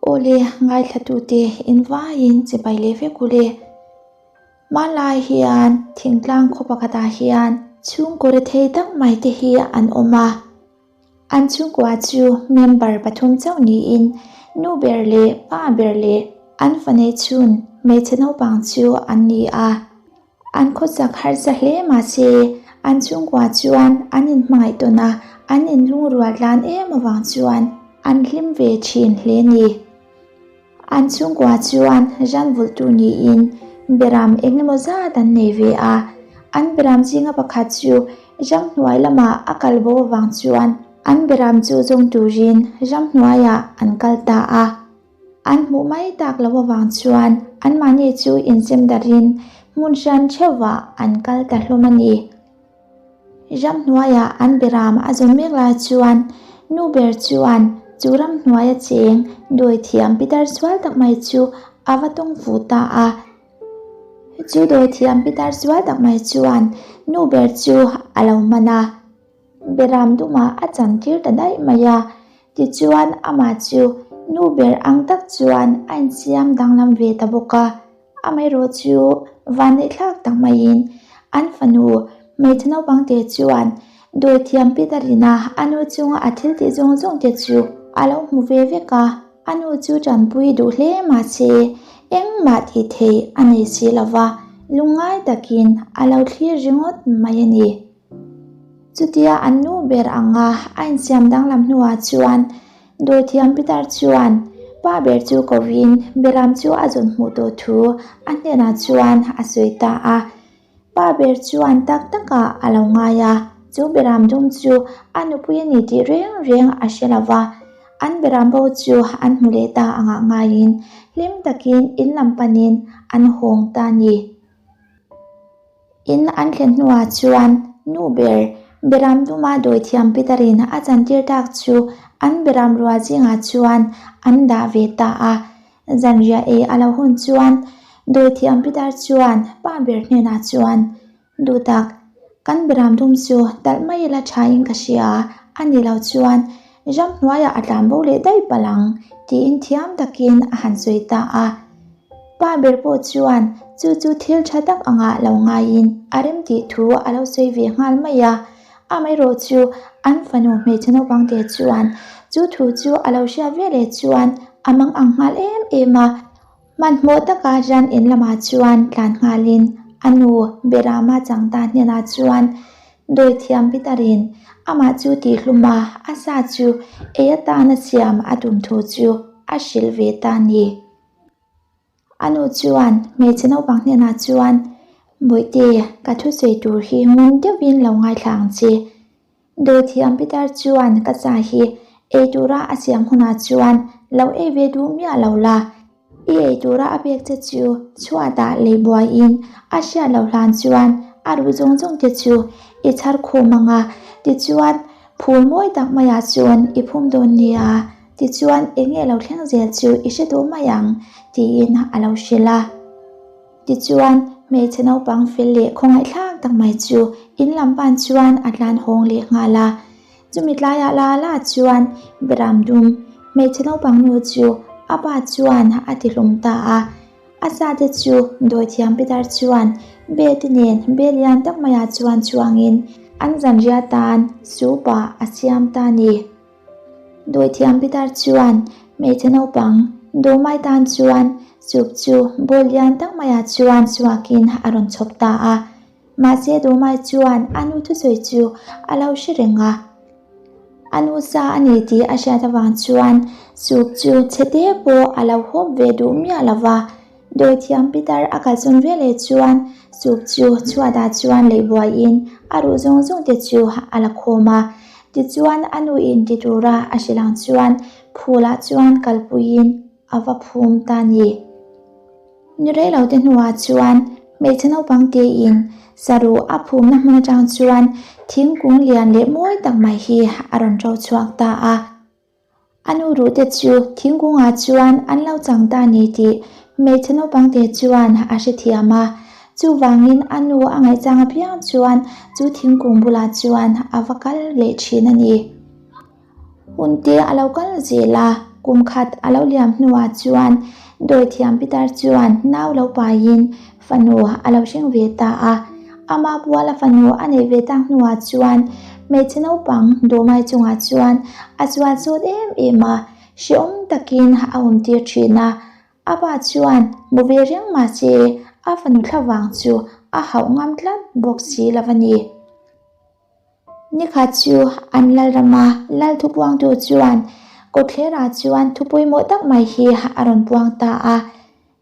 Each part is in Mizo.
Awle, ngaithlatute in vaiin chibai leh vek ule. Hmanlai hian thingtlang khaw pakhatah hian chhungkaw rethei tak mai te hi an awm a. An chhungkua chu member pathum chauh niin nu ber leh pa ber leh an fanei chhun hmeichhe naupang chu an ni a. An khawchak harsa hle mahse an chhungkua chuan an inhmangaih tawn a, an inlungrual tlan em avang chuan an hlim ve thin hle ni. An chhungkua chuan ran vulhtu niin beram eng emaw zat an nei ve a, an beram zinga pakhat chu ramhnuai lamah a kal bo avang chuan an beram chu zawng turin ramhnuaiah an kal ta a. An hmuh mai tak loh avang chuan anmahni chu inzem darhin hmun hran theuhvah an kal ta hlawm a ni. Ramhnuaiah an beram a zawn mek lai chuan nu ber chuan chu ramhnuaia cheng dawithiam pitar sual tak mai chu a va tawng fu ta a. Chu dawithiam pitar sual tak mai chuan nu ber chu a lo hman a. Beram dumah a chantir ta daih mai a, tichuan amah chu nu ber ang tak chuan a insiam danglam ve ta bawk a. Amaherawh chu vanneihthlak tak maiin an fanu hmeichhe naupang te chuan dawithiam Peter-ina a nu chunga a thil tih zawng zawng te chu a lo hmu ve vek a, a nu chu tanpui duh hle mahse engmah tih theih a nei si lo va, lungngai takin a lo thlir ringawt mai a ni. Chutia an nu ber anga a insiam danglam hnuah chuan Dawithiam Pitar chuan pa ber chu kovin Beram chu a zawn hmuh tawh thu a hnenah chuan a sawi ta a. Pa ber chuan tak takah a lo ngai a, chu Beram dum chu a nupui a ni tih reng reng a hre lo va. An Beram bo chu an hmu leh ta angah ngaiin hlim takin in lam panin an hawng ta a ni. In an thlen hnuah chuan nu ber Beram duma dawithiam Peter-in a chantir tak chu an Beram rual zingah chuan an dah ve ta a. Zanriah ei a lo hun chuan dawithiam Peter chuan pa ber hnenah chuan, Duhtak, kan Beram dum chu talh mai ila thain ka hria, a ni lo chuan ramhnuaiah a tlan bo leh daih palh ang, tiin thiam takin a han sawi ta a. Pa ber pawh chuan chu chu thil tha tak angah lo ngaiin a rem tih thu a lo sawi ve nghal mai a. Amaherawh chu an fanu hmeichhe naupang te chuan chu thu chu a lo hriat ve leh chuan a mang ang nghal em em a. Hmanhmawh taka ran in lamah chuan tlan nghalin a nu Berama changta hnenah chuan dawithiam Peter-in amah chu tihhlum a, a sa chu ei atana siam a tum thu chu a hrilh ve ta a ni. A nu chuan hmeichhe naupang hnenah chuan, Bawihte, ka thusawi tur hi ngun deuhin lo ngaithla ang che. Dawithiam Peter chuan ka cha hi ei tura a siam hunah chuan lo ei ve duh miah lo la. I ei tura a pek che chu chhuatah lei buaiin a hriat loh hlan chuan a ruh zawng zawng te chu i chhar khum ang a, tichuan phul mawi tak maiah chuan i phum dawn nia. Tichuan, eng nge lo thleng zel chu i hre duh mai ang, tiin a lo hrilh a. Tichuan, hmeichhe naupang fel leh khawngaihthlak tak mai chu in lam pan chuan a tlan hawng leh nghal a. Chumi tlaiah la la chuan Beram dum hmeichhe naupang nu chu a pa chuan a ti hlum ta a. A sate chu dawithiam Peter chuan bete nen bel lian tak maiah chuan chuangin an zanriah tan soup-ah a siam ta a ni. Dawithiam Pitar chuan hmeichhe naupang Dawmai tan chuan soup chu bowl lian tak maiah chuan chhuakin a rawn chhawp ta a. Mahse Dawmai chuan a nu thusawi chu a lo hre reng a. A nu sa a ni tih a hriat avang chuan soup chu chhe te pawh a lo hawp ve duh miah lo va. Dawithiam Pitar a kalsawn veleh chuan soup chu chhuatah chuan lei buaiin a ruh zawng zawng te chu a la khawm a. Tichuan a nu in ti tura a hrilh ang chuan phulah chuan kalpuiin a va phum ta ni. Ni rei lo te hnuah chuan hmeichhe naupang tein saruh a phumna hmun atang chuan thingkung lian leh mawi tak mai hi a rawn ṭo chhuak ta a. A nu ruhte chu thingkungah chuan an lo chang ta ni tih hmeichhe naupangte chuan a hrethiam a. Chuvangin a nu a ngaihchang apiang chuan chu thingkung bulah chuan a va kal leh thin a ni. Hunte a lo kal zel a. Kum khat a lo liam hnuah chuan dawithiam pitar chuan nau lo paiin fanu a lo hring ve ta a. Ama buala fanu a neih ve tak hnuah chuan hmeichhe naupang dawhmai chungah chuan a zual zawt em em a, hrehawm takin a awmtir thin a. A pa chuan hmu ve reng mahse a fanu thlavang chu a hauh ngam tlat bawk si lo a ni. Nikhat chu an Lalrama Lal thupuangtu chuan kawtthlerah chuan thu pawimawh tak mai hi a rawn puang ta a.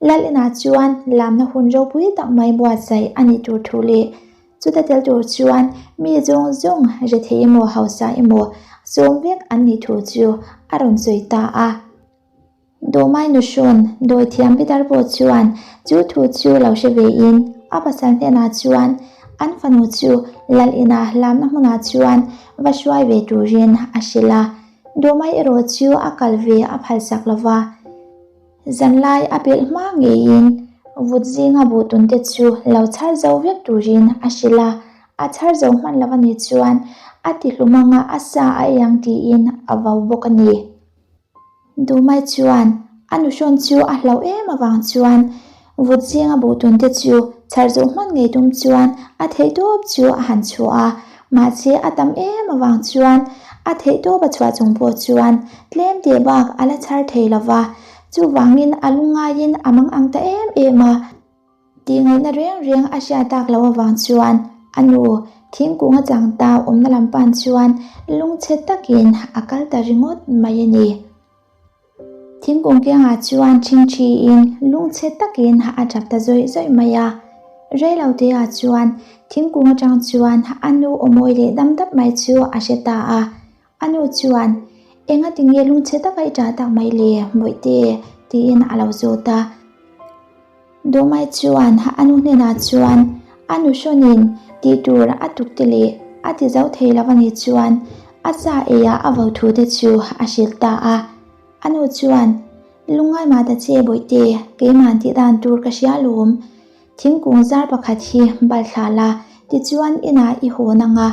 Lal inah chuan lamna hun ropui tak mai buatsaih a nih tur thu leh chuta tel tur chuan mi zawng zawng rethei emaw hausa emaw sawm vek an nih thu chu a rawn sawi ta a. Dawhmai nuhrawn dawithiam pitar pawh chuan chu thu chu lo hre vein a pasal hnenah chuan an fanu chu lal ina lamna hmunah chuan va hruai ve turin a hrilh a. Dawhmai erawh chu a kal ve a phalsak lo va. Zanlai a pelh hma ngeiin vut zinga buhtunte chu lo chhar zo vek turin a hrilh a. A chhar zo hman lo a nih chuan a tihlum anga a sa a ei ang tiin a vau bawk a ni. Dumai chuan a nuhrawn chu a hlauh em avang chuan vut zinga buhtun te chu chhar zawh hman ngei tum chuan a theihtawp chu a han chhuah a, mahse a tam em avang chuan a theihtawp a chhuah chung pawh chuan tlem teh bak a la chhar thei lo va, chuvangin a lungngaiin a mang ang ta em em a. Tihngaihna reng reng a hriat tak loh avang chuan a nu thingkung a chang ta awmna lam pan chuan lungchhe takin a kal ta ringawt mai a ni. Thingkung kiangah chuan ṭhingṭhiin lungchhe takin a ṭap ta zawih zawih mai a. Reilo teah chuan thingkung aṭang chuan a nu awmawi leh dam dap mai chu a hre ta a. A nu chuan, Enga tinge lungchhe taka i ṭah tak mai le, Bawihte? tiin a lo zawt a. Dawmai chuan a nu hnenah chuan a nu hrawnin tih tur a tuk te leh a ti zo thei lo a nih chuan a sa eiah a vo thu te chu a hrilh ta a. A nu chuan, Lungngai mah ta che Bawihte, keimah tih dan tur ka hria lawm. Thingkung zar pakhat hi balthla la, tichuan inah i hawn ang a.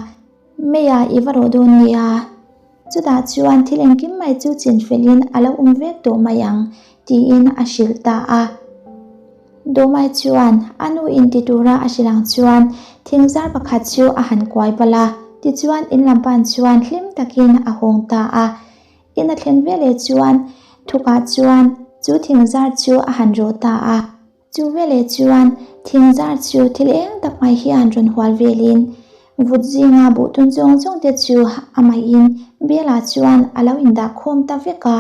Meiah i va rawh dawn nia. Chutah chuan thil engkim mai chu chinfelin a lo awm vek tawh mai ang, tiin a hrilh ta a. Dawmai chuan a nu in ti tura a hrilh ang chuan thingzar pakhat chu a han kuai palh a, tichuan in lam pan chuan hlim takin a hawng ta a. In a thlen veleh chuan thukah chuan chu thingzar chu a han rawh ta a. Chu veleh chuan thingzar chu thil eng tak mai hian rawn hual velin vut zinga buhtun zawng zawng te chu a maiin bialah chuan a lo indah khawm ta vek a,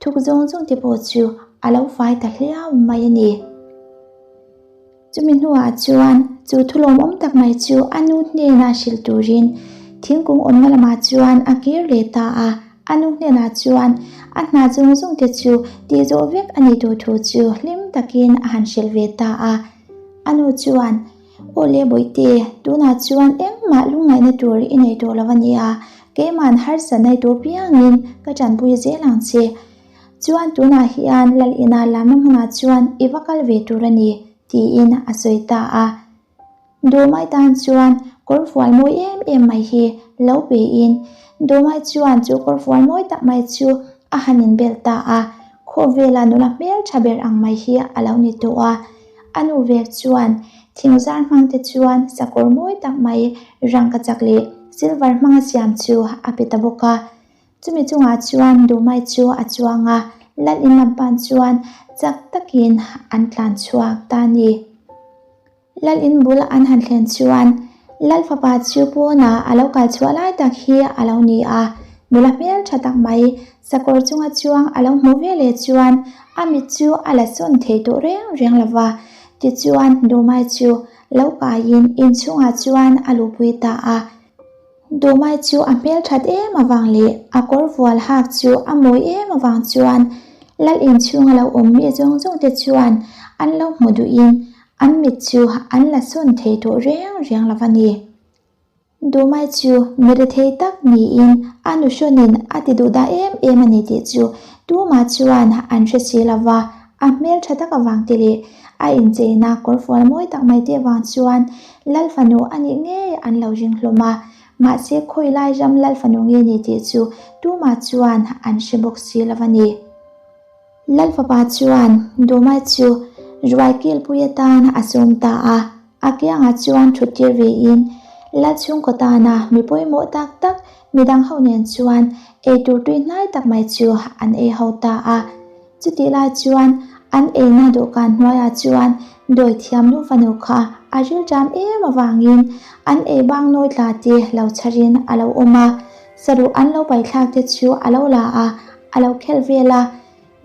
thuk zawng zawng te pawh chu a lo fai ta hliau mai a ni. Chumi hnuah chuan chu thulawmawm tak mai chu a nu hnena hrilh turin thingkung awmna lamah chuan a kir leh ta a. A nu hnenah chuan a hna zawng zawng te chu tih zawh vek a nih tur thu chu hlim takin a han hrilh ve ta a. A nu chuan, Aw le Bawihte, tunah chuan engmah lungngaihna tur i nei tawh lo a nia, keima'n harsatna nei tur piangin ka tanpui zel ang che. Chuan tunah hian Lal ina lamna hmunah chuan i va kal ve tur a ni, tiin a sawi ta a. Dawmai tan chuan kawrfual mawi em em mai hi lo pein Dawmai chuan chu kawrfual mawi tak mai chu a han inbel ta a, khawvela nula hmeltha ber ang mai hi a lo ni tawh a. A nu vek chuan thingzar hmang te chuan sakawr mawi tak mai rangkachak leh silver hmanga siam chu a pe ta bawk a. Chumi chungah chuan Dumai chu a chuang a, Lal in lam pan chuan chak takin an tlan chhuak ta a ni. Lal in bul an han thlen chuan Lal fapa chu pawnah a lo kal chhuah lai tak hi a lo ni a, nula hmel tha tak mai sakawr chunga chuang a lo hmuh ve leh chuan a mit chu a la sawn thei tawh reng reng lo va, tichuan Dumai chu lo kaiin inchhungah chuan a luhpui ta a. Dawmai chu a hmel that em avang leh a kawr vual hak chu a mawi em avang chuan Lal inchhunga lo awm mi zawng zawng te chuan an lo hmu duhin an mit chu an la sawn thei tawh reng reng lo a ni. Dawmai chu mi rethei tak niin a nuhrawnin a ti duh dah em em a ni tih chu tumah chuan an hre si lo va, a hmel tha tak avang te leh a incheina kawrfual mawi tak mai te avang chuan Lal fanu a nih ngei an lo ring hlawm a, mahse khawi lai ram Lal fanu nge ni tih chu tumah chuan an hre bawk si lo a ni. Lal fapa chuan Dumai chu ruai kilpui atan a sawm ta a, a kiangah chuan thut tir vein Lal chhungkaw tana mi pawimawh tak tak midang ho nen chuan eitur tui hnai tak mai chu an ei ho ta a. Chutih lai chuan an eina dawhkan hnuaiah chuan dawithiam nu fanu kha a rilṭam em avangin an ei bang nawi tla te lo chharin a lo awm a, saruh an lo paithlak te chu a lo la a, a lo khelh vel a.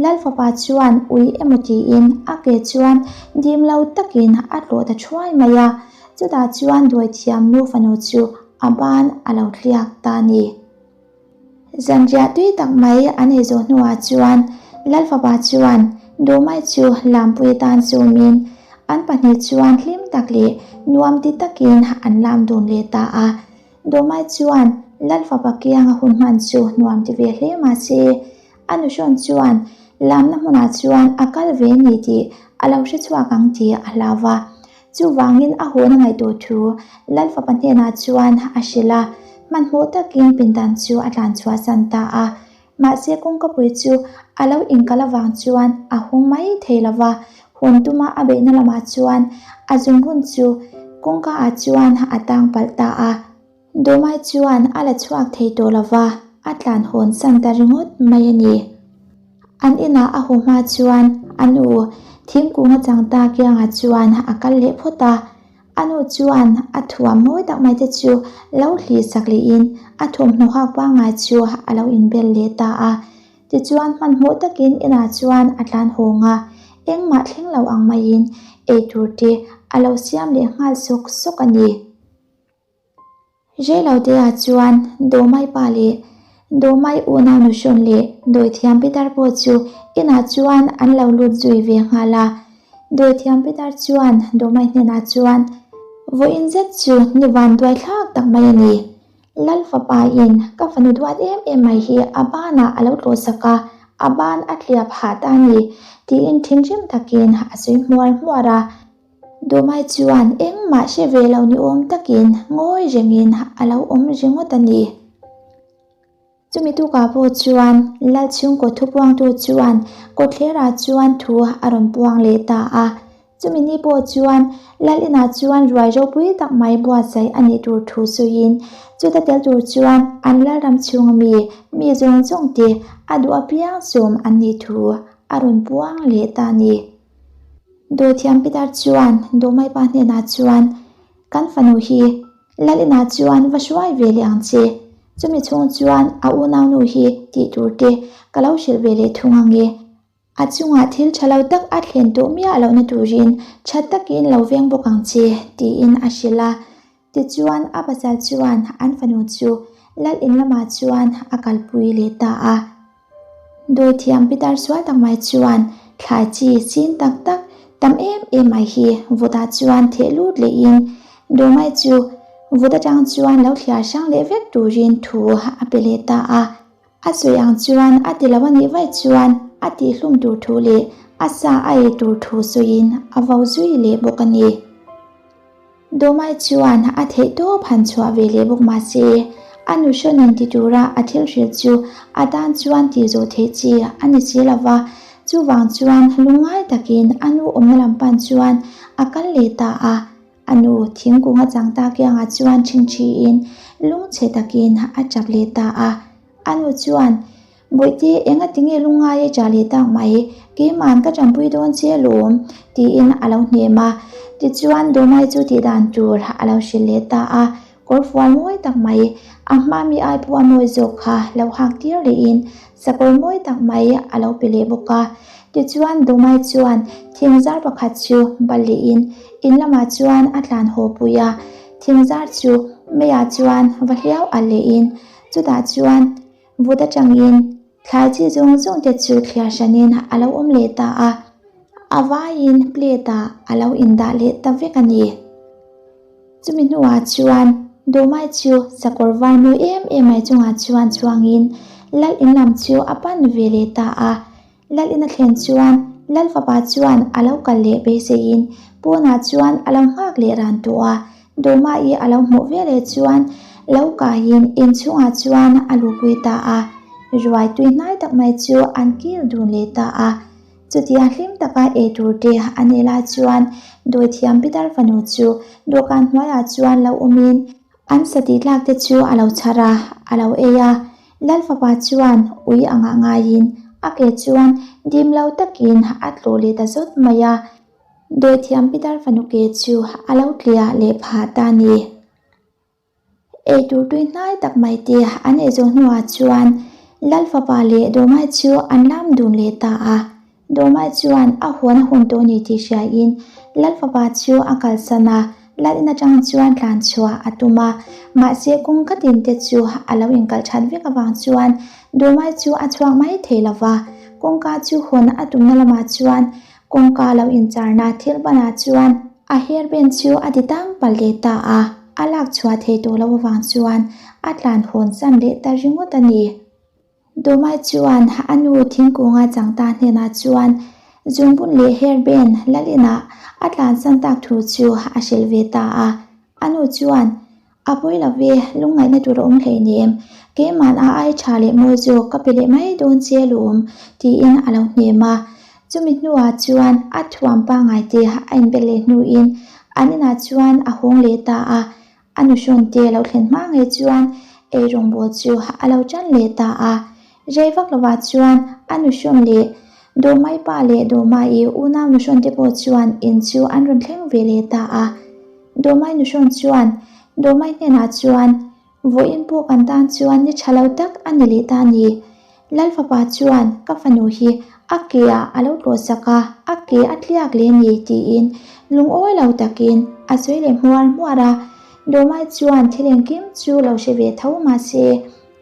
Lal fapa chuan ui emaw tiin a ke chuan dim lo takin a tlawh ta thuai mai a, chutah chuan dawithiam nu fanu chu a ban a lo tliak ta a ni. Zanriah tui tak mai an ei zawh hnuah chuan Lal fapa chuan Dumai chu lampui atan zumin an pahnih chuan hlim tak leh nuam ti takin an lam dun leh ta a. Dumai chuan Lal fapa kianga hun hman chu nuam ti ve hle mahse a nuhrawn chuan lamna hmunah chuan a kal ve ni tih a lo hre chhuak ang tih a hlau va. Chuvangin a hawn a ngaihtuah thu Lal fapa hnenah chuan a hrilh a, hmanhmawh takin pindan chu a tlan chhuahsan ta a. Mahse kawngkapui chu a lo inkal avang chuan a hung mai thei lo va, hawn tuma a beihna lamah chuan a zungbun chu kawngka ah chuan a tang palh ta a. Dumai chuan a la chhuak thei tawh lo va, a tlan hawn san ta ringawt mai a ni. An inah a haw hma chuan a nu thingkung a chang ta kiangah chuan a kal leh phawt a. A nu chuan a thuam mawi tak mai te chu lo hli sak lehin a thawmhnaw hak pangngai chu a lo inbel leh ta a. Tichuan hmanhmawh takin inah chuan a tlan hawng a, engmah thleng lo ang maiin eitur te a lo siam leh nghal sawk sawk a ni. Reiloteah chuan Dawmai pa leh Dawmai unau nuhrawn leh Dawithiam Pitar pawh chu inah chuan an lo lut zui ve nghal a. Dawithiam Pitar chuan Dawmai hnenah chuan, Vawiin zet chu ni van duai thlak tak mai a ni. Lal fapa in ka fanu duat em em mai hi a banah a lo tlawhsak a, a ban a tliap hah ta a ni, tiin thinrim takin a sawi hmuar hmuar a. Dumai chuan engmah hre ve lo ni awm takin ngawi rengin a lo awm ringawt a ni. Chumi tukah pawh chuan Lal chhungkaw thupuangtu chuan kawtthlerah chuan thu a rawn puang leh ta a. Chumi ni pawh chuan Lal inah chuan ruai ropui tak mai buatsaih a nih tur thu sawiin chuta tel tur chuan an Lalram chhunga mi mi zawng zawng te a duh apiang sawm an nih thu a rawn puang leh ta a ni. Dawithiam Pitar chuan Dawmai pa hnenah chuan, Kan fanu hi Lal inah chuan va hruai ve leh ang che. Chumi chhung chuan a unaunu hi tih tur te ka lo hrilh ve leh thung ang e. A chungah thil tha lo tak a thlen tawh miah lohna turin tha takin lo veng bawk ang che, tiin a hrilh a. Tichuan a pasal chuan an fanu chu Lal in lamah chuan a kalpui leh ta a. Dawithiam pitar sual tak mai chuan thlai chi chin tak tak tam em em mai hi vutah chuan theh lut lehin Dawmai chu vut atang chuan lo thliar hrang leh vek turin thu a pe leh ta a. A sawi ang chuan a ti lo a nih vaih chuan a tihhlum tur thu leh a sa a ei tur thu sawiin a vo zui leh bawk a ni. Dawmai chuan a theih tawp han chhuah ve leh bawk mahse, a nuhrawnin ti tura a thil hrilh chu a tan chuan tih zawh theih chi a ni si lo va, chuvang chuan lungngai takin a nu awmna lam pan chuan a kal leh ta a. A nu thingkung a chang ta kiangah chuan ṭhingṭhiin lungchhe takin a ṭap leh ta a. A nu chuan, Bawihte, enga tinge lungngai e ṭah leh tak mai, keima'n ka ṭanpui dawn che alawm, tiin a lo hnem a. Tichuan, Dawmai chu tih dan tur a lo hrilh leh ta a, kawrfual mawi tak mai, a hma mi ai pawh a mawi zawk kha lo hak tir lehin sakawr mawi tak mai a lo pe leh bawk a. Tichuan, Dawmai chuan thingzar pakhat chu bal lehin in lamah chuan a tlan haw pui a, thingzar chu meiah chuan va hliau alh lehin chutah chuan Vut atangin thlai chi zawng zawng te chu thliar hranin a lo awm leh ta a, a vaiin plate ah a lo indah leh ta vek a ni. Chumi hnuah chuan Dawmai chu sakawr var mawi em em mai chungah chuan chuangin Lal in lam chu a pan ve leh ta a. Lal in a thlen chuan Lal fapa chuan a lo kal leh beiseiin pawnah chuan a lo nghak leh ran tawh a, Dawma-i a lo hmuh ve leh chuan lo kaiin inchhungah chuan a luhpui ta a, ruai tui hnai tak mai chu an kil dun leh ta a. Chutia hlim taka ei tur te a nei lai chuan dawithiam pitar fanu chu dawhkan hnuaiah chuan lo awmin an satih tlak te chu a lo chhar a, a lo ei a. Lal fapa chuan ui a ngah ngaiin a ke chuan dim lo takin a tlawh leh ta zawt mai a. Dawithiam pitar fanu ke chu a lo tliah leh phah ta a ni. Eitur tui hnai tak mai te an ei zawh hnuah chuan Lal fapa leh Dawmai chu an lam dun leh ta a. Dawmai chuan a huan a hun tawh ni tih hriain Lal fapa chu a kalsan a, Lal in atang chuan tlan chhuah a tum a. Mahse kawngka tin te chu a lo inkalh that vek avang chuan Dawmai chu a chhuak mai thei lo va. Kawngka chu hawn a tumna lamah chuan Kawngka lo incharna thil banah chuan a hairband chu a ti tang palh leh ta a, a lak chhuah thei tawh loh avang chuan a tlan hawn san leh ta ringawt a ni. Dawmai chuan a nu thingkunga changta hnenah chuan zungbun leh hairband Lalinah a tlan san tak thu chu a hrilh ve ta a, a nu chuan A pawi lo ve, lungngaihna tur a awm hleinem, keiman a ai tha leh mawi zawk ka pe leh mai dawn che alawm, tiin a lo hnem a. Chumi hnuah chuan a thuam pangngai te a inbel leh hnuin an inah chuan a hawng leh ta a, a nuhrawn te lo thlen hma ngei chuan eirawngbawl chu a lo tan leh ta a. Rei vak lovah chuan a nuhrawn leh Dawmai pa leh Dawmai unau nuhrawn te pawh chuan in chu an rawn thleng ve leh ta a. Dawmai nuhrawn chuan Dawmai hnenah chuan, Vawiin pawh kan tan chuan ni tha lo tak a ni leh ta a ni. Lal fapa chuan ka fanu hi a ke ah a lo tlawh sak a, a ke a tliak leh a ni tiin lungawi lo takin a sawi leh hmuar hmuar a. Dawmai chuan thil engkim chu lo hre ve tho mahse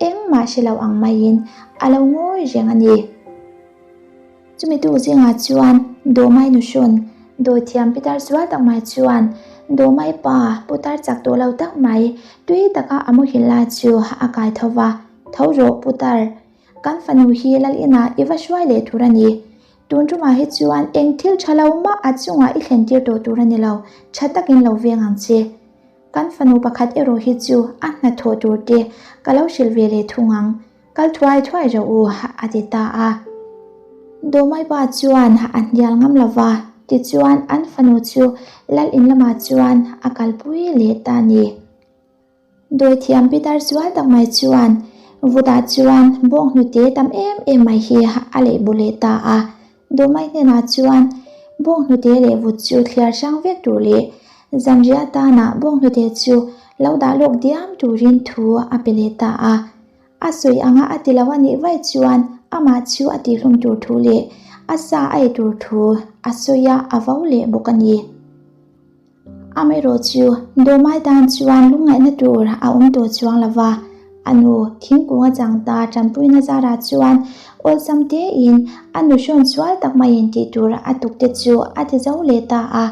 engmah hre lo ang maiin a lo ngawi reng a ni. Chumi tu zingah chuan Dawmai nuhrawn, dawithiam pitar sual tak mai chuan Dawmai pa putar chak tawh lo tak mai tui taka a muhil lai chu a kai tho va, Tho rawh putar, kan fanu hi lal inah i va hruai leh tur a ni. Tun tumah hi chuan eng thil tha lo mah a chungah i thlen tir tawh tur a ni lo, tha takin lo veng ang che. Kan fanu pakhat erawh hi chu a hnathawh tur te ka lo hrilh ve leh thung ang. Kal thuai thuai rawh u, a ti ta a. Dawmai pa chuan a hnial ngam lo va, tichuan an fanu chu lal in lamah chuan a kalpui leh ta a ni. Dawithiam pitar sual tak mai chuan vutah chuan bawnghnute tam em em mai hi a leh bu leh ta a. Dawmai hnenah chuan bawnghnute leh vut chu thliar hrang vek tur leh zanriah atana bawnghnute chu lo dah lawk diam turin thu a pe leh ta a. A sawi anga a ti lo a nih vaih chuan amah chu a tihhlum tur thu leh a sa a ei tur thu a sawi a, a vo leh bawk a ni. Amaherawh chu Dawmai tan chuan lungngaihna tur a awm tawh chuang lo va, a nu thingkung a chang ta tanpuina zarah chuan awlsam tein a nu hrawn sual tak maiin tih tur a tuk te chu a ti zo leh ta a.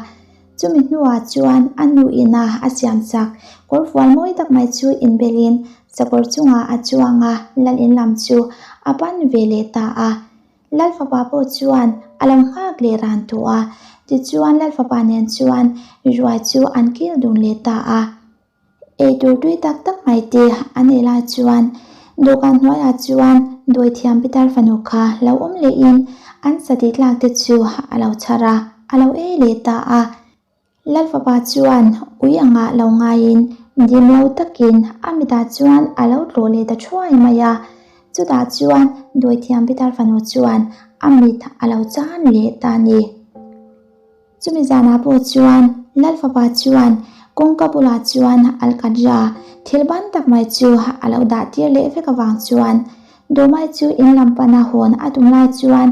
Chumi hnuah chuan a nu ina a siam chak kawrfual mawi tak mai chu inbelin sakawr chungah a chuang a, lal in lam chu a pan ve leh ta a. Lal fapa pawh chuan a lo nghak leh ran tawh a, tichuan lal fapa nen chuan ruai chu an kil dun leh ta a. Eitur tui tak tak mai te a nei lai chuan dawhkan hnuaiah chuan dawithiam pitar fanu kha lo awm lehin an satih tlak te chu a lo chhar a, a lo ei leh ta a. Lal fapa chuan ui angah lo ngaiin dim lo takin a mitah chuan a lo tlawh leh ta thuai mai a. Chutah chuan dawithiam pitar fanu chuan a mit a lo chan leh ta a ni. Chumi zanah pawh chuan Lal fapa chuan kawngka bulah chuan Alkadra thil ban tak mai chu a lo dah tir leh vek avang chuan Dawmai chu in lam pana hawn a tum lai chuan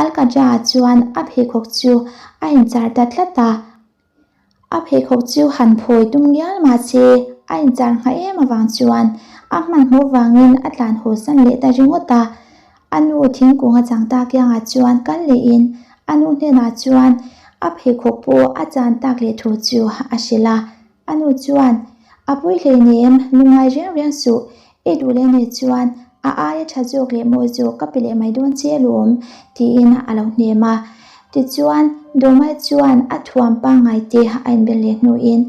Alkadra chuan a pheikhawk chu a inchar ta tlat a. A pheikhawk chu han phawi tum ngial mahse a inchar nghah em avang chuan a hmanhmawh vangin a tlan haw san leh ta ringawt a. A nu thingkung a chang tak kiangah chuan kal lehin a nu hnenah chuan a pheikhawk pawh a chan tak leh thu chu a hrilh a. A nu chuan, A pui hleinem, lungngai reng reng suh, i duh leh nei chuan a aia tha zawk leh mawi zawk ka pe leh mai dawn che alawm, tiin a lo hnem a. Tichuan, Dawmai chuan a thuam pangngai te a inbel leh hnuin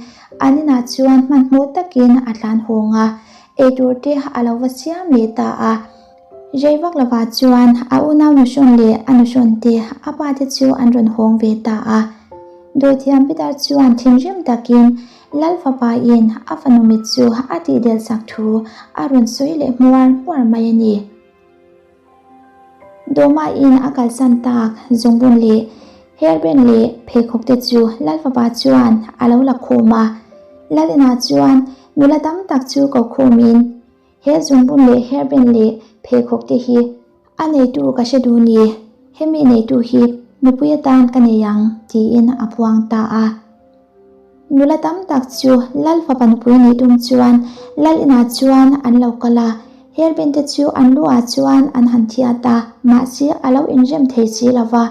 an inah chuan hmanhmawh takin a tlan hawng a, eitur te a lo va siam leh ta a. Rei vak lovah chuan a unau nuhrawn leh a nuhrawn te a pa te chu an rawn hawng ve ta a. Dawithiam Peter chuan thinrim takin Lal fapa in a fanu mit chu a tihdel sak thu a rawn sawi leh hmuar hmuar mai a ni. Dawma in a kalsan tak zungbun leh hairband leh pheikhawk te chu Lal fapa chuan a lo la khawm a. Lal inah chuan nula tam tak chu ko khawmin He zungbun leh hairband leh pheikhawk te hi a neitu ka hre duh ni, hemi neitu hi nupui atan ka nei ang tiin a puang ta a. Nula tam tak chu Lal fapa nupui nih tum chuan Lal inah chuan an lo kal a, hairband te chu an lu ah chuan an han thiat a, mahse a lo inrem thei si lo va,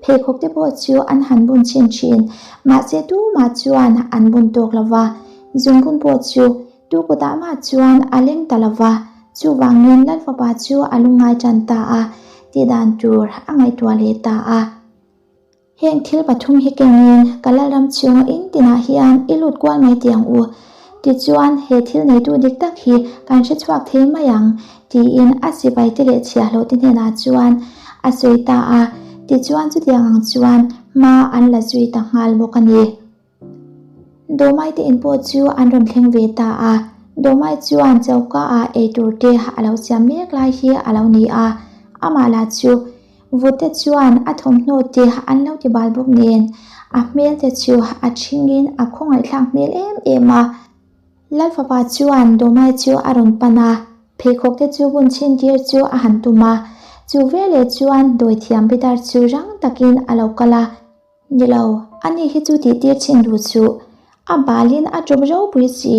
pheikhawk te pawh chu an han bun chhin thin, mahse tumah chuan an bun tawk lo va, zungbun pawh chu Tu kutah mah chuan a leng ta lo va, chuvangin Lal fapa chu a lungngai tan ta a, tihdan tur a ngaihtuah leh ta a. Heng thil pathum hi kengin ka Lalram chhung in tinah hian i lut kual mai tih ang u. Tichuan he thil neitu dik tak hi kan hre chhuak thei mai ang, tiin a sipaite leh chhiahhlawhte hnenah chuan a sawi ta a. Tichuan chutiang ang chuan hma an la zui ta nghal bawk a ni. Dawmai te in pawh chu an rawn thleng ve ta a, Dawmai chuan choka ah eitur te a lo siam mek lai hi a lo ni a, amah lah chu vut te chuan a thawmhnaw te an lo ti bal bawk nen a hmel te chu a thing in a khawngaihthlak hmel em em a. Lalfapa chuan Dawmai chu a rawn pan a, pheikhawk te chu bun chhin tir chu a han tum a, chu veleh chuan dawithiam pitar chu rang takin a lo kal a, Ni lo, ani hi chu tihtir chhin duh suh. A balin a ṭawp ropui si,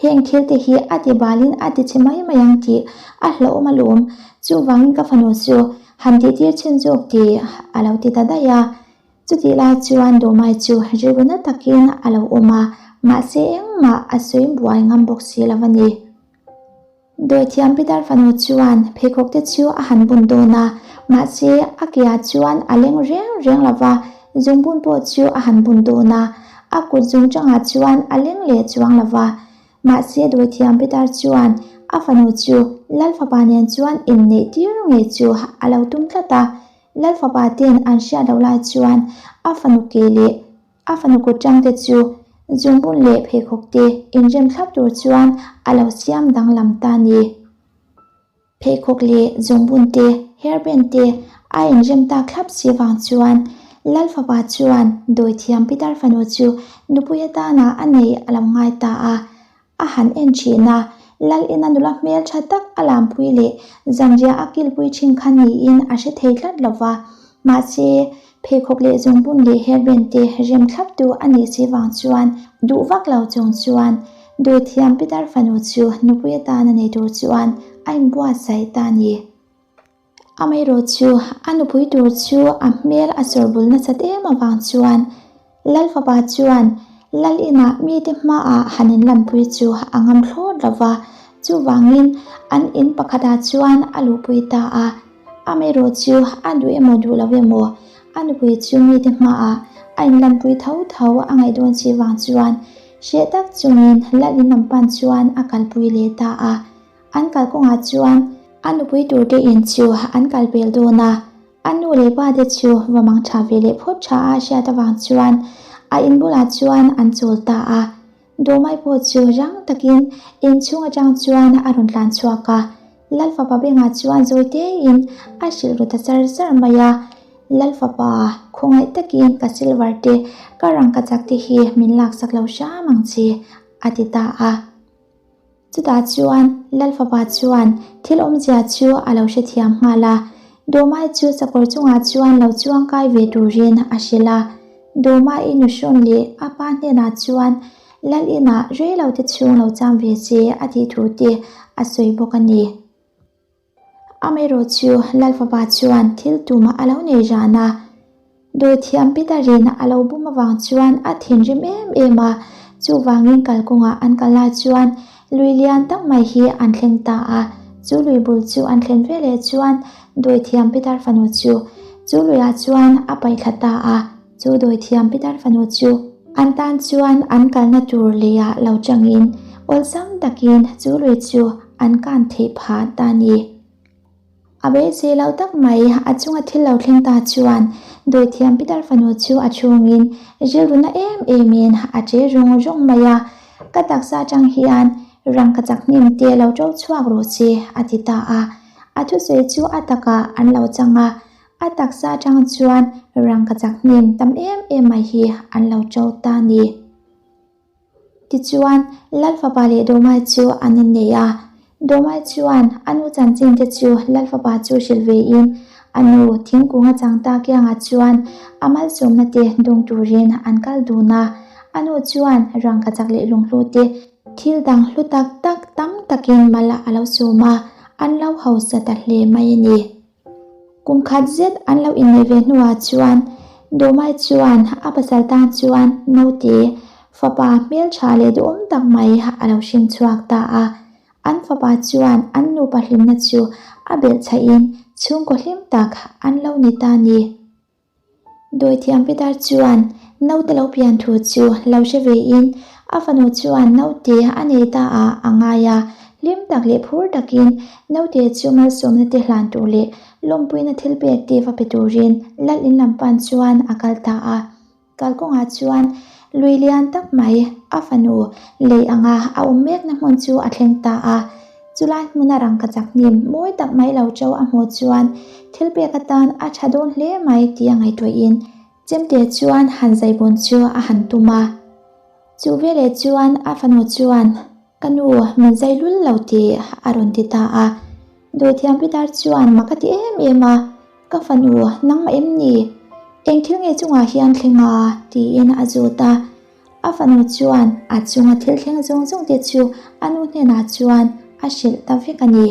heng thil te hi a ti balin a ti chhe mai mai ang tih a hlauhawm alawm. Chuvangin ka fanu chu han tihtir chhin zawk tih a lo ti ta daih a. Chutih lai chuan Dawmai chu rilru na takin a lo awm a, mahse engmah a sawi buai ngam bawk si lo a ni. Dawithiam Peter fanu chuan pheikhawk te chu a han bun dawn a, mahse a keah chuan a leng reng reng lo va, zungbun pawh chu a han bun dawn a, a kut zung changah chuan a leng leh chuang lo va. Mahse Dawithiam Peter chuan a fanu chu Lal fapa nen chuan inneih tir ngei chu a lo tum tlat a, Lal fapa ten an hriat loh lai chuan a fanu ke leh A fanu kut tangte chu zungbun leh pheikhawk te inrem thlap tur chuan a lo siam danglam ta a ni. Pheikhawk leh zungbun te, hairband te a inrem tak thlap si vang chuan Lal fapa chuan dawithiam pitar fanu chu nupui atana a nei a lo ngai ta a. A han en thin a, Lal ina nula hmel tha tak a lampui leh zanriah a kilpui thin kha niin a hre thei tlat lo va. Mahse, pheikhawk leh zungbun leh hairband te rem thlaptu a nih si vang chuan duh vak lo chung chuan dawithiam pitar fanu chu nupui atana nei tur chuan a inbuatsaih ta a ni. Amaherawh chu a nupui tur chu a hmel a sawrbul nasat em avang chuan Lal fapa chuan Lal inah mite hmaah han inlanpui chu a ngam thlawt lo va, chuvangin an in pakhatah chuan a luhpui ta a. Amaherawh chu a duh emaw duh lo emaw a nupui chu mite hmaah a inlanpui tho tho a ngaih dawn si vang chuan hreh tak chungin Lal in lam pan chuan a kalpui leh ta a. An kalkawngah chuan a nupui turte in chu an kal pel dawn a, a nu leh pa te chu va mang tha ve leh phawt tha a hriat avang chuan a in bulah chuan an chawl ta a. Dawmai pawh chu rang takin in chhung atang chuan a rawn tlan chhuak a, Lal fapa bengah chuan zawi tein a hrilh ru ta char char mai a, Lal fapa, khawngaih takin ka silver te, ka rangkachak te hi min laksak lo hram ang che, a ti ta a. Chutah chuan Lal fapa chuan thil awmzia chu a lo hrethiam nghal a, Dawmai chu sakawr chungah chuan lo chuang kai ve turin a hrilh a. Dawmai nuhrawn leh a pa hnenah chuan Lal inah reilote chhung lo cham ve che a tih thu te a sawi bawk a ni. Amaherawh chu Lal fapa chuan thil tumah a lo nei ran a, dawithiam Peter-in a lo bum avang chuan a thinrim em em a, chuvangin kalkawngah an kal lai chuan lui lian tak mai hi an thleng ta a, chu lui bul chu an thlen veleh chuan dawithiam Peter fanu chu chu luiah chuan a paihthla ta a, chu dawithiam Peter fanu chu an tan chuan an kalna tur leiah lo changin awlsam takin chu lui chu an kan theih phah ta ni. A beisei lo tak mai, a chunga thil lo thleng ta chuan dawithiam pitar fanu chu a chhungin rilru na em emin a che rawng rawng mai a, Ka taksa atang hian rangkachak hnim te lo to chhuak rawh che, a ti ta a. A thusawi chu a takah an lo chang a, a taksa atang chuan rangkachak hnim tam em em mai hi an lo to ta a ni. Tichuan, Lalfapa leh Dawmai chu an innei a. Dawmai chuan a nu chanchin te chu Lalfapa chu hrilh vein a nu thingkung a chang ta kiangah chuan a malsawmna te dawng turin an kal dun a. A nu chuan rangkachak leh lunghlu te thil dang hlu tak tak tam takin mal a lo sawm a, an lo hausa ta hle mai a ni. Kum khat zet an lo inneih ve hnuah chuan Dawmai chuan a pasal tan chuan naute fapa hmeltha leh duhawm tak mai a lo hring chhuak ta a. An fapa chuan an nupa hlimna chu a belhchhahin chhungkaw hlim tak an lo ni ta a ni. Dawithiam Peter chuan naute lo pian thu chu lo hre vein a fanu chuan naute a nei ta a a ngai a, hlim tak leh phur takin naute chu malsawmna te hlan tur leh lawmpuina thil pek te va pe turin lal in lam pan chuan a kal ta a. Kalkawngah chuan lui lian tak mai a fanu lei anga a awm mekna hmun chu a thleng ta a. Chulai hmuna rangkachak hnim mawi tak mai lo ṭo a hmuh chuan thil pek atan a ṭha dawn hle mai tih a ngaihtuahin chemte chuan han zaibawn chu a han tum a. Chu veleh chuan a fanu chuan, Ka nu, min zai lul lo tih a rawn ti ta a. Dawithiam Pitar chuan mak a ti em em a, Ka fanu, nangmah em ni? Eng thil nge chungah hian thleng a? tiin a zawt a. A fanu chuan a chunga thil thleng zawng zawng te chu a nu hnenah chuan a hrilh ta vek a ni.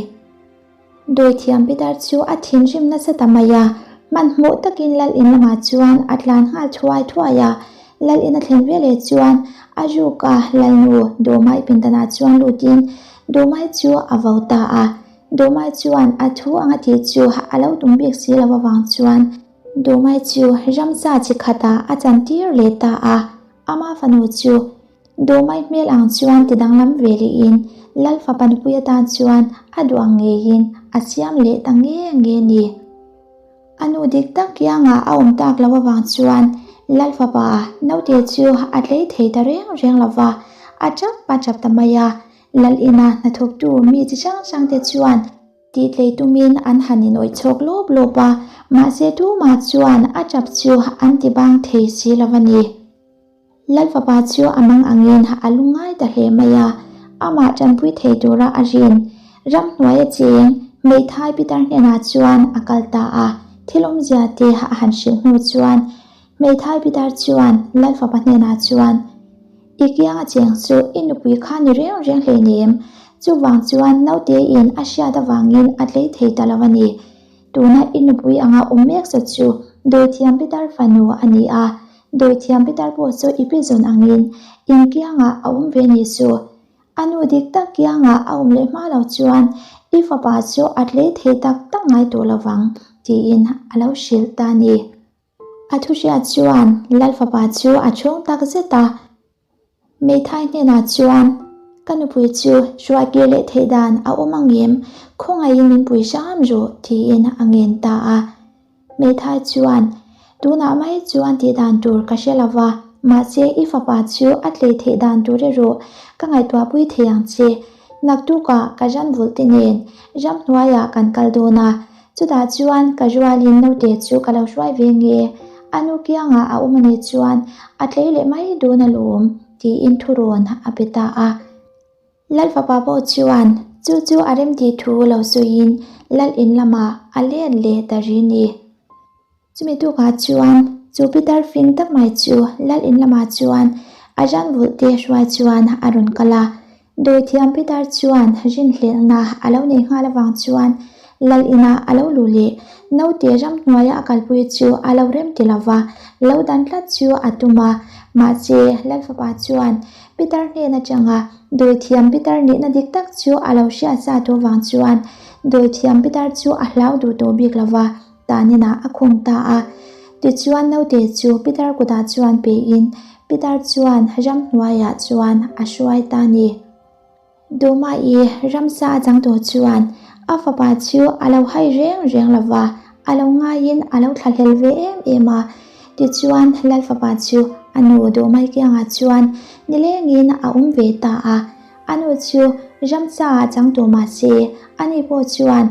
Dawithiam Pitar chu a thinrim nasa ta mai a, hmanhmawh takin Lal in lamah chuan a tlan nghal thuai thuai a. Lal in a thlen veleh chuan a ruk a, Lalnu Dawmai pindanah chuan lutin Dawmai chu a vo ta a. Dawmai chuan a thu anga tih chu a lo tum bik si lo avang chuan Dawmai chu ramsa chi khatah a chantir leh ta a, ama fanu chu Dawmai hmel ang chuan ti danglam ve lehin Lal fapa nupui atan chuan a duh ang ngeiin a siam leh ta nge nge ni. A nu dik tak kiangah a awm tak lo avang chuan Lal fapa naute chu a tlei thei ta reng reng lo va, a tap a tap ta mai a. Lal ina hnathawktu mi chi hrang hrangte chuan Tih tlei tumin an han inawih chhawk lawp lawp a, mahse tumah chuan a tap chu an ti bang thei si lo a ni. Lal fapa chu a mang angin a lungngai ta hle mai a, amah tanpui thei tura a rin ramhnuaia cheng hmeithai pitar hnenah chuan a kal ta a, thil awmzia te a han hrilh hnu chuan hmeithai pitar chuan Lal fapa hnenah chuan, I kianga cheng chu i nupui kha ni reng reng hleinem, chuvang chuan naute in a hriat avangin a tlei thei ta lo a ni. Tuna i nupui anga awm mek sa chu Dawithiam Pitar fanu a ni a, Dawithiam Pitar pawh chu i pi zawn angin in kiangah a awm ve ni chu. A nu dik tak kiangah a awm leh hma lo chuan i fapa chu a tlei thei tak tak ngai tawh lovang tiin a lo hrilh ta a ni. A thuhriat chuan Lal fapa chu a chhung tak zet a, Meithai hnenah chuan, Ka nupui chu hruaikir leh theih dan a awm ang em? Khawngaihin min pui hram rawh, tiin a ngen ta a. Meithai chuan, Tunah mai chuan tih dan tur ka hre lo va, mahse i fapa chu a tlei theih dan tur erawh ka ngaihtuahpui thei ang che. Naktukah ka ram vulh te nen ramhnuaiah kan kal dawn a, Chutah chuan ka rualin naute chu ka lo hruai ve nge, a nu kiangah a awm anih chuan a tlei leh mai dawn alawm, tiin thurawn a pe ta a. Lal fapa pawh chuan chu chu a remtih thu lo sawiin Lal in lamah a let leh ta ri ni. Chumi tukah chuan chu pitar fing tak mai chu Lal in lamah chuan a ran vulh te hruai chuan a rawn kal a. Dawithiam pitar chuan rinhlelhna a lo nei nghal avang chuan Lal inah a lo luh leh naute ramhnuaia a kalpui chu a lo rem ti lova, lo dan tlat chu a tum a. Mahse, Lal fapa chuan pitar hnen atanga dawithiam pitar nihna dik tak chu a lo hriat sa tawh vang chuan dawithiam pitar chu a hlau duh tawh bik lova. Taninah a khung ta a. Tichuan naute chu Pitar kutah chuan pein Pitar chuan ramhnuaiah chuan a hruai ta ni. Duma i ramsa a chang tawh chuan A fapa chu a lo hai reng reng lo va, a lo ngaiin a lo thlahlel ve em em a. Tichuan, Lal fapa chu a nu Duhmai kiangah chuan nilengin a awm ve ta a. A nu chu ramsa ah chang tawh mah se, ani pawh chuan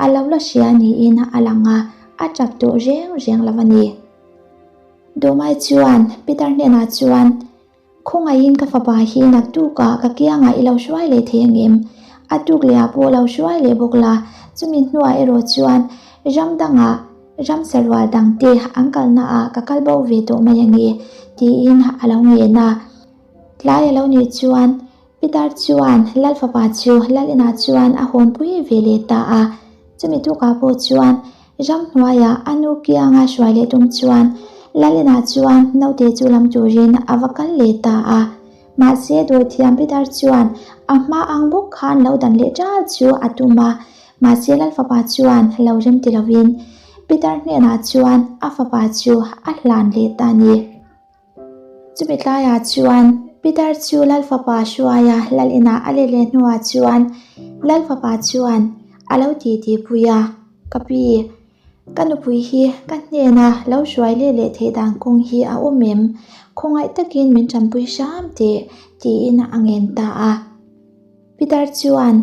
a lo la hria niin a lang a, a tap tawh reng reng lo a ni. Duhmai chuan Peter hnenah chuan, Khawngaihin ka fapa hi naktukah ka kiangah i lo hruai leh thei angem? A tuk lehah pawh lo hruai leh bawk la, chumi hnuah erawh chuan ram dangah ramsa rual dangte an kalnaah ka kal bo ve tawh mai ange, tiin a lo ngen a. Tlai a lo nih chuan Peter chuan Lal fapa chu Lal inah chuan a hawnpui ve leh ta a. Chumi tukah pawh chuan ramhnuaiah a nu kianga hruai leh tum chuan Lal inah chuan naute chu lam turin a va kal leh ta a. Mahse dawithiam Peter chuan a hma ang bawk khan lo dan leh ṭal chu a tum a. Mahse Lal fapa chuan lo rem ti lovin Peter hnenah chuan a fapa chu a hlan leh ta a ni. Chumi tlaiah chuan Peter chu Lal fapa hruaia Lal inah a let leh hnuah chuan Lal fapa chuan a lo ti ti pui a, Ka pi, ka nupui hi ka hnena lo hruai leh leh theih dan kawng hi a awm em? Khawngaih takin min tanpui hram teh, tiin a ngen ta a. Peter chuan,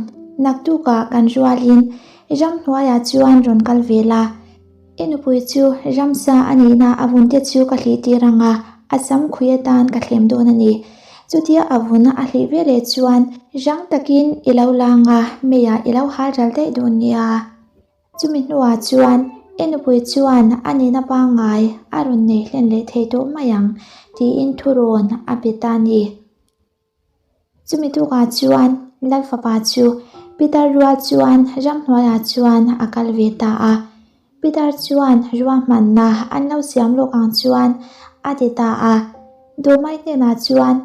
Naktukah kan rualin ramhnuaiah chuan rawn kal ve la. I nupui chu ramsa a nihna a vun te chu ka hlih tir ang a, a sam khui atan ka thlem dawn a ni. Chutia a vun a hlih ve leh chuan rang takin i lo lang a, meiah i lo hal ral daih dawn nia. Chumi hnuah chuan i nupui chuan a nihna pangngai a rawn nei hlen leh thei tawh mai ang tiin thurawn a pe ta a ni. Chumi tukah chuan Lal fapa chu Peter rual chuan ramhnuaiah chuan a kal ve ta a. Peter chuan ruahmanna an lo siam lawk ang chuan a ti ta a. Duhmai hnenah chuan,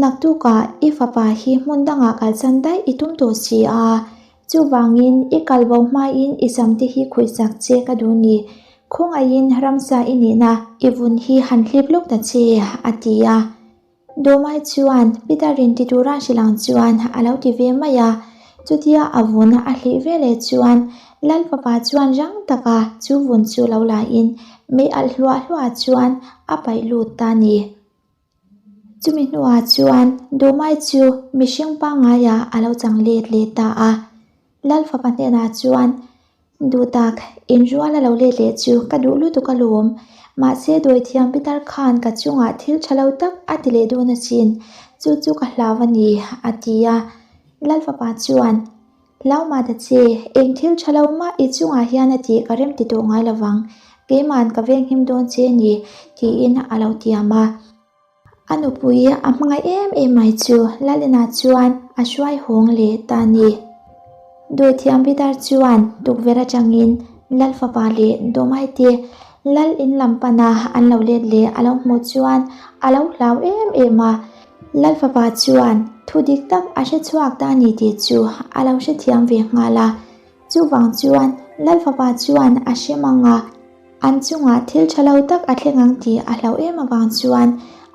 Naktukah i fapa hi hmun dangah kalsan daih i tum tawh si a, chuvangin i kal bo hmain i samte hi khuihsak che ka duh ni. Khawngaihin ramsa i nihna i vun hi han hlip lawk ta che, a ti a. Dawmai chuan Peter in ti tura hrilh ang chuan a lo ti ve mai a, chutia a vun a hlih ve leh chuan Lal fapa chuan rang taka chu vun chu lo la in mei alh hluah hluah chuan a paih lut ta a ni. Chumi hnuah chuan Dawmai chu mihring pangngaiah a lo chang let leh ta a, Lal fapa hnenah chuan Duhtak, inrual a lo let leh chu ka duh lutuk alawm. Mahse dawithiam Peter khan ka chungah thil tha lo tak a ti leh dawn asin, chu chu ka hlau a ni, a ti a. Lal fapa chuan, Hlau mah ta che, eng thil tha lo mah i chungah hian a tih ka rem ti tawh ngai lovang, keima'n ka venghim dawn che a ni, tiin a lo tiam a. A nupui a hmangaih em em mai chu Lalina chuan a hruai hawng leh ta a ni. Dawithiam Peter chuan tukverh atangin Lal fapa leh Dawmai te Lal in lam pana an lo let leh a lo hmuh chuan a lo hlau em em a. Lal fapa chuan thu dik tak a hre chhuak ta a ni tih chu a lo hrethiam ve nghal a. Chuvang chuan Lal fapa chuan a hrem ang a. An chungah thil tha lo tak a thleng ang tih a hlauh em avang chuan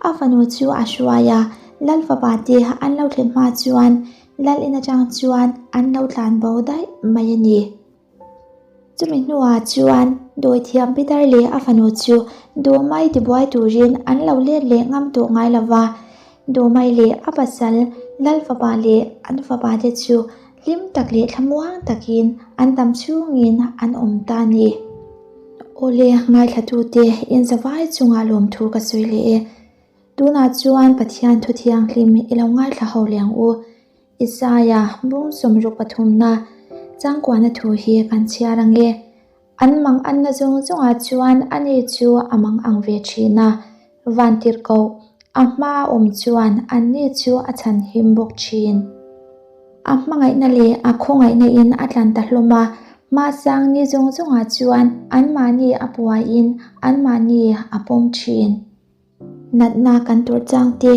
a fanu chu a hruai a, Lal fapa te an lo thlen hma chuan Lal in atang chuan an lo tlan bo daih mai a ni. Chumi hnuah chuan Dawithiam Peter leh a fanu chu Duhmai tibuai turin an lo let leh ngam tawh ngai lo va, Duhmai leh a pasal Lal fapa leh an fapa te chu Hlim tak leh thlamuang takin an dam chhungin an awm ta a ni. Awle, ngaithlatute inzavai chungah lawmthu ka sawi leh e. Tunah chuan Pathian thu thianghlim i lo ngaithla ho leh ang u. Isaia bung sawmruk pathumna changkuana thu hi kan chhiar ang e. An mang anna zawng zawngah chuan ani chu a mang ang ve thin a, vantirhkoh a hma a awm chuan anni chu a chhan him bawk thin. A hmangaihna leh a khawngaihna in a tlan ta hlawm a, hmasang ni zawng zawngah chuan anmahni a puaiin anmahni a pawm thin. Natna kan tur chang te,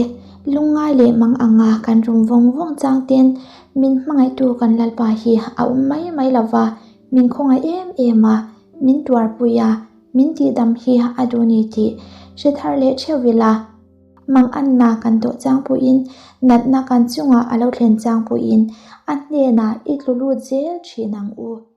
lungngai leh mang anga kan rum vawng vawng chang ten min hmangaihtu kan Lalpa hi a awm mai mai lo va, min khawngaih em em a, min tuarpui a, min tihdam hi a duh ni tih hre thar leh theuh ila. Manganna kan tawh chang pawhin, natna kan chungah a lo thlen chang pawhin a hnenah i tlu lut zel thin ang u.